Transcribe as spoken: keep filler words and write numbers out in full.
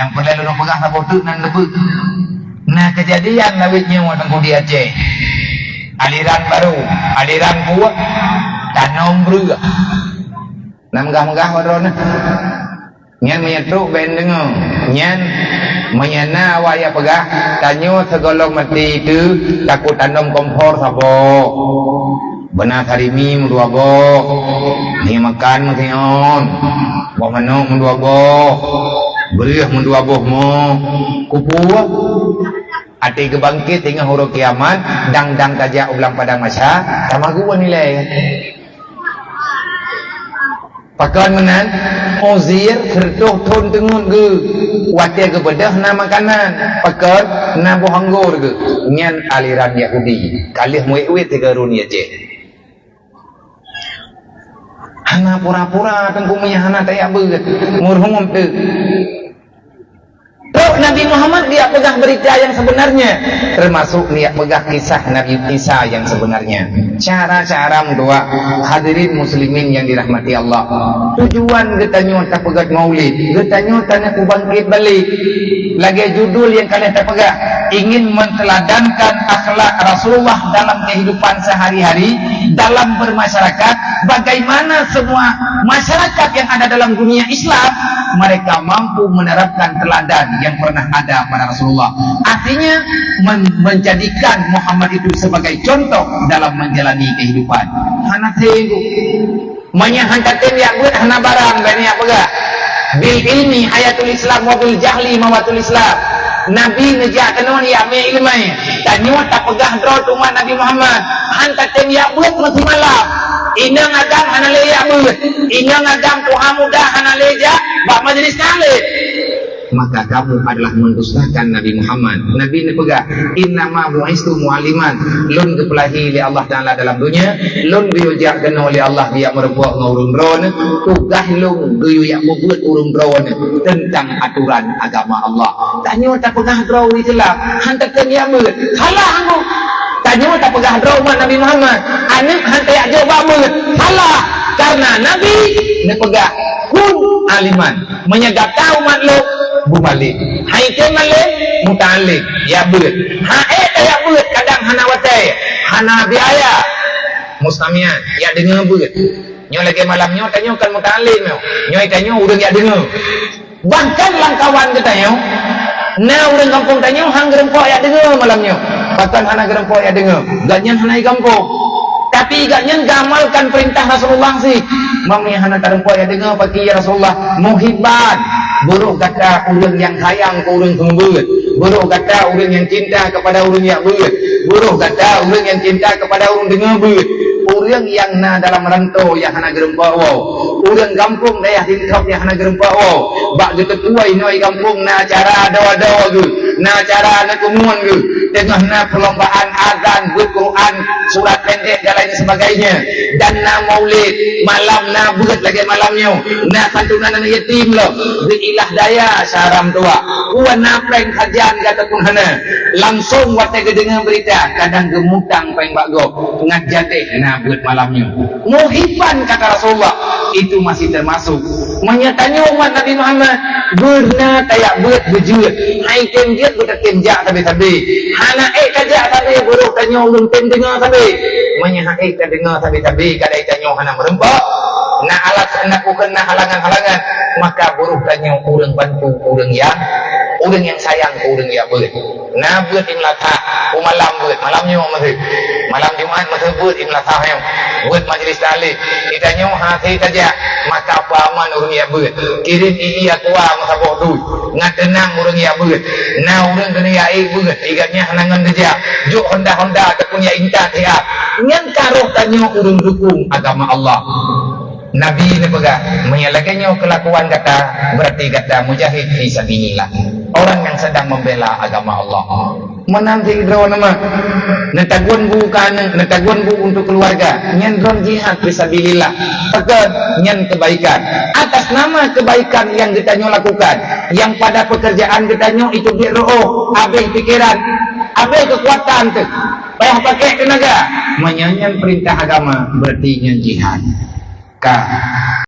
Nyang peureulée lôn peugah saboh teuk nan leubeh. Na keujadian lawét nyoe Teungku di Aceh. Aliran barô, aliran kuat, tanom breueh. Na meugah-meugah bak droeneuh. Nyan meunyoe trok bèk deungoe. Nyan meunyoe na awak nyang peugah, tanyoe sigohlom maté teuh takot tanom kompor saboh. Beuna sarimi meudua boh, mi makan meusiôn, boh manok meudua boh, breueh meudua boh mo. Kupeue? Até geubangket teungoh uroe kiamat, dang-dang tajak u blang padang mahsyar, tamagun nilai. Pakon meunan, Uzair sireutôh thon teungeut geuh, watée geubeudôh na makanan, pakon na boh anggô geuh. Nyan aliran Yahudi, ka lheueh meuwét-wét sigoe ureuëng Aceh. Hana pura-pura Teungku meunyoe hana tajak beuet, meurumpok teuh. Trok Nabi Muhammad dia peugah berita yang sebenarnya, termasuk dia peugah kisah Nabi Isa yang sebenarnya. Cara-cara meutuah, hadirin muslimin yang dirahmati Allah. Tujuan geutanyoe tapeugét maulid, geutanyoe taneuk kubangkit balik. Lagée judul nyang ka lheueh tapeugah, ingin menteladankan akhlak Rasulullah dalam kehidupan sehari-hari, dalam bermasyarakat, bagaimana semua masyarakat yang ada dalam dunia Islam, mereka mampu menerapkan teladan yang pernah ada pada Rasulullah. Artinya, men-, menjadikan Muhammad itu sebagai contoh dalam menjalani kehidupan. Hana singgung. Meunyoe han tatem jak beuet hana barang, bèk neujak peugah. Bil ilmi hayatul Islam wa bil jahli mawatul Islam. Nabi neujak keunoe jak mé iéleumé. Tanyoe tapeugah droe umat Nabi Muhammad. Han tatem jak beuet meusimalam. Inong agam hana lé jak beuet. Inong agam tuha muda hana lé jak bak majlis taklim. Maka kamu adalah mendustakan Nabi Muhammad. Nabi neupeugah, "Innama bu'istu mu'alliman." Lôn geupeulahi lé Allah Taala dalam dunia, lôn geuyue jak keunoe lé Allah geujak meurumpok ngon ureuëng droeneuh. Tugaih lôn geuyue jak peubeuet ureuëng droeneuh teuntang atoran agama Allah. Tanyoe tapeugah droe ureuëng Islam, han tatem jak beuet. Salah anggô. Tanyoe tapeugah droe umat Nabi Muhammad, aneuk han tajak jok bak beuet. Salah. Karena Nabi neupeugah, "Kun aliman." Meunyoe gata umat lôn, beumalém. Han item malém, muta'allim, jak beuet. Han ék tajak beuet, kadang hana watée, hana biaya. Mustami'an, jak deungoe beuet. Nyoe lagée malam nyoe, tanyoe kon muta'allim nyoe. Nyoe tanyoe ureuëng jak deungoe. Bahkan lam kawan geutanyoe, na ureuëng gampông tanyoe han geurumpok jak deungoe malam nyoe. Pakon hana geurumpok jak deungoe? Gobnyan hana di gampông. Tapi gobnyan geuamalkan peurintah Rasulullah sih. Meunyoe hana tarumpok jak deungoe, pakri ya Rasulullah, muhibban, beurôh gata ureuëng nyang sayang keu ureuëng seumeubeuet, beurôh gata ureuëng nyang cinta kepada ureuëng jak beuet, beurôh gata ureuëng nyang cinta kepada ureuëng deungoe beuet, ureuëng nyang na dalam rantô nyang hana geurumpok woe, ureuëng gampông dayah tingkab nyang hana geurumpok woe, bak geuteupeue inoe gampông na acara adoe-adoe geuh, na acara aneuk umum geuh, teungoh na perlombaan azan, beuet Quran, surat pendek dan lain sebagainya. Dan na maulid, malam na beuet lagée malam nyoe, na santunan aneuk yatim lom, beuet ilah daya syaram tuha. Kuat na péng sajan gata pun hana. Langsung watée geudeungoe beurita, kadang geumutang péng bak gob, ngat jadeh na beuet malam nyoe. Muhibban kata Rasulullah, itu masih termasuk. Meunyoe tanyoe umat Nabi Muhammad, beuna tajak beuet beujeuet, han item jeuet beutatem jak sabe-sabe. Hana ék tajak sabe, beurôh tanyoe ureuëng tem deungoe sabe. Meunyoe han ék tadeungoe sabe-sabe, kadai tanyoe hana meurumpok, na alasan, na ukeuen, na halangan-halangan, maka beurôh tanyoe ureuëng bantu ureuëng nyang, ureuëng nyang sayang keu ureuëng jak beuet. Na beuet di meulasah, u malam beuet, malam nyoe meuseue. Malam Jumat meuseue beuet di meulasah nyoe. Beuet majlis taklim. Geutanyoe hase tajak, maka peuaman ureuëng jak beuet. Kirém ie-ie aqua meusaboh dui. Ngat teunang ureuëng jak beuet. Na ureuëng keuneuk jak ék beuet, i gobnyan hana ngon geujak. Jok honda-honda ataupun jak intat siat. Nyan ka roh tanyoe ureuëng dukung agama Allah. Nabi neupeugah, "Meunyoe lagée nyoe keulakuan gata, berarti gata mujahid fi sabilillah, orang yang sedang membela agama Allah." Meunan sidroe nama, neutagun bu keu aneuk, neutagun bu untuk keluarga, nyan droe jihad fi sabilillah. Pakon? Nyan kebaikan. Atas nama kebaikan yang geutanyoe lakukan, yang pada pekerjaan geutanyoe itu biet reuôh, habéh pikeran, habéh keukuatan teuh, payah pakai tenaga. Meunyoe nyan peurintah agama, berarti nyan jihad. Ka.